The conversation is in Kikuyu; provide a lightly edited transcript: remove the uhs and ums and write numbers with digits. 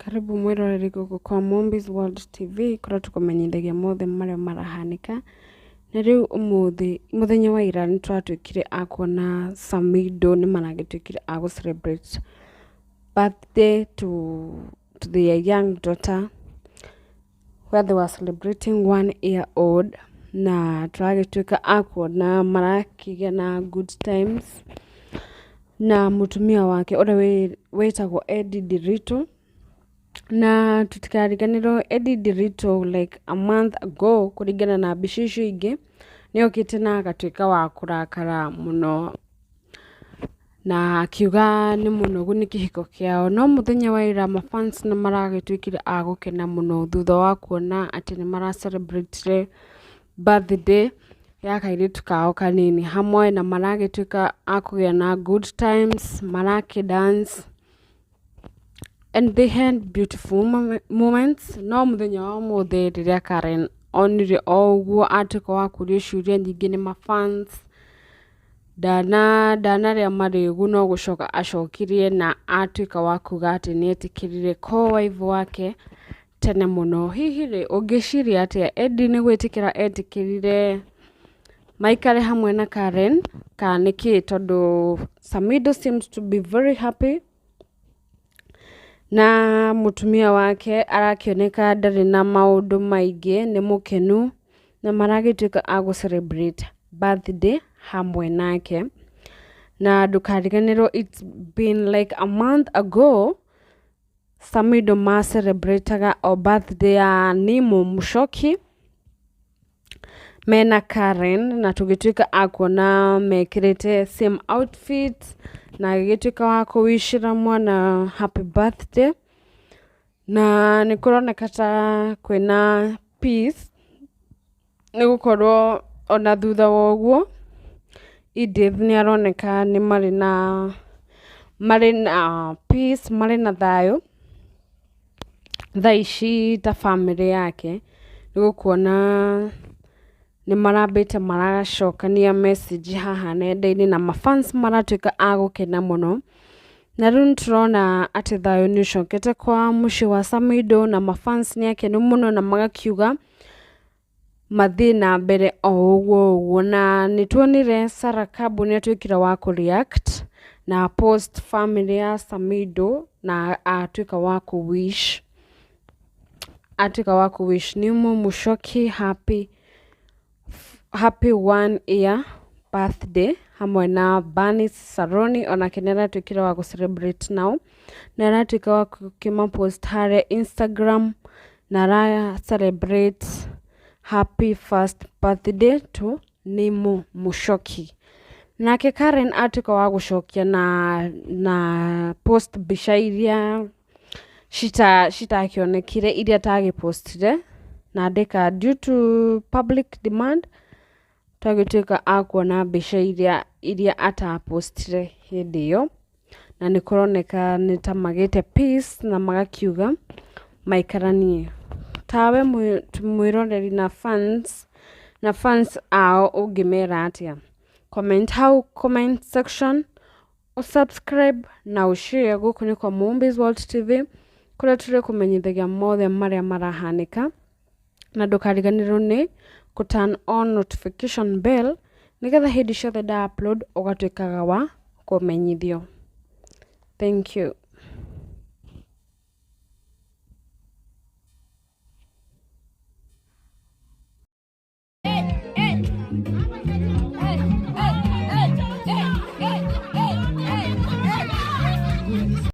Karibu mwĩroreri gũkũ kwa Mombi's World TV kũrĩa tũkũmenyithagia mothe marĩa marahanĩka. Na rĩu ũmũthĩ mũthenya wa ira nĩ tũratuĩkire a kuona Samidoh nĩ maragĩtuĩkire a gũ celebrate birthday to their young daughter where they were celebrating 1 year old, na tũragĩtuĩka a kuona marakĩgĩa na good times na mũtumia wake ũrĩa wĩtagwo Eddie Ndiritu. Na tũtikariganĩrwo Eddie Ndiritu, like a month ago, kũringana na mbica icio ingĩ, nĩ okĩte na agatuĩka wa kũrakara mũno na akiuga nĩ mũnogu nĩ kĩhiko kĩao. No mũthenya wa ira mafans nĩ maragĩtuĩkire a gũkena mũno thutha wa kuona atĩ nĩ mara celebrate birthday ya kairĩtu kao kanini hamwe, na maragĩtuĩka a kũgĩa na good times, marakĩ dance and they had beautiful moments. No mũthenya wa ũmũthĩ rĩrĩa Karen onire o ũguo, atuĩka wa kũrio ciũria nyingĩ nĩ mafans, ndanarĩa marĩgu, no gũcoka acokirie na atuĩka wa kuga atĩ nĩ etĩkĩrire co-wife wake tene mũno. Hihi rĩ, ũngĩciria atĩa? Eddie nĩ gwĩtĩkĩra etĩkĩrire maikare hamwe na Karen kana nĩkĩ? Tondũ Samidoh seems to be very happy na mũtumia wake, arakĩoneka ndarĩ na maũndũ maingĩ, nĩ mũkenu na maragĩtuĩka a gũ celebrate birthday hamwe nake. Na ndũkariganĩrwo it's been like a month ago Samidoh ma celebrataga o birthday ya Nimo Mushoki mena Karen, na tũgĩtuĩka a kuona mekĩrĩte same outfit na agĩgĩtuĩka wa kũwicĩra mwana happy birthday, na nĩ kũroneka ta kwĩna peace, nĩ gũkorwo ona thutha wa ũguo Edith nĩ aroneka nĩ marĩ na peace, marĩ na thayũ thaa ici ta bamĩrĩ yake, nĩ gũkuona nĩ marambĩte maracokania message haha nenda-inĩ na mafans maratuĩka a gũkena mũno. Na rĩu nĩ tũrona atĩ thayũ nĩ ũcokete kwa mũciĩ wa Samidoh na mafans nĩ akenu mũno na magakiuga mathiĩ na mbere o ũguo ũguo. Na nĩ tuonire Sarah Kabu nĩ atuĩkire wa kũ react na post family ya Samidoh na atuĩka wa kũ wish Nimo Mushoki happy 1 year birthday hamwe na Bernice Saroni, onake nĩ aratuĩkire wa gũ celebrate nao na aratuĩka wa gũkĩma post harĩa Instagram na ara celebrate happy first birthday to Nimo Mushoki. Nake Karen atuĩka wa gũcokia na post mbica iria citakĩonekire, iria atagĩpostire, na andĩka "due to public demand". Twagĩtuĩka a kuona mbica iria atapostire hĩndĩ ĩyo, na nĩ kũroneka nĩ ta magĩte peace na magakiuga maikaranie. Tawe mwĩroreri na fans ao ũngĩmera atĩa? Comment hau comment section, subscribe na ũshare. Gũkũ nĩ kwa Mombi's World TV kũrĩa tũrĩ kũmenyithagia mothe marĩa marahanĩka, na ndũkariganĩrwo nĩ kũ turn on notification bell nĩgetha hĩndĩ ciothe nda upload ũgatuĩkaga wa kũmenyithio. Thank you.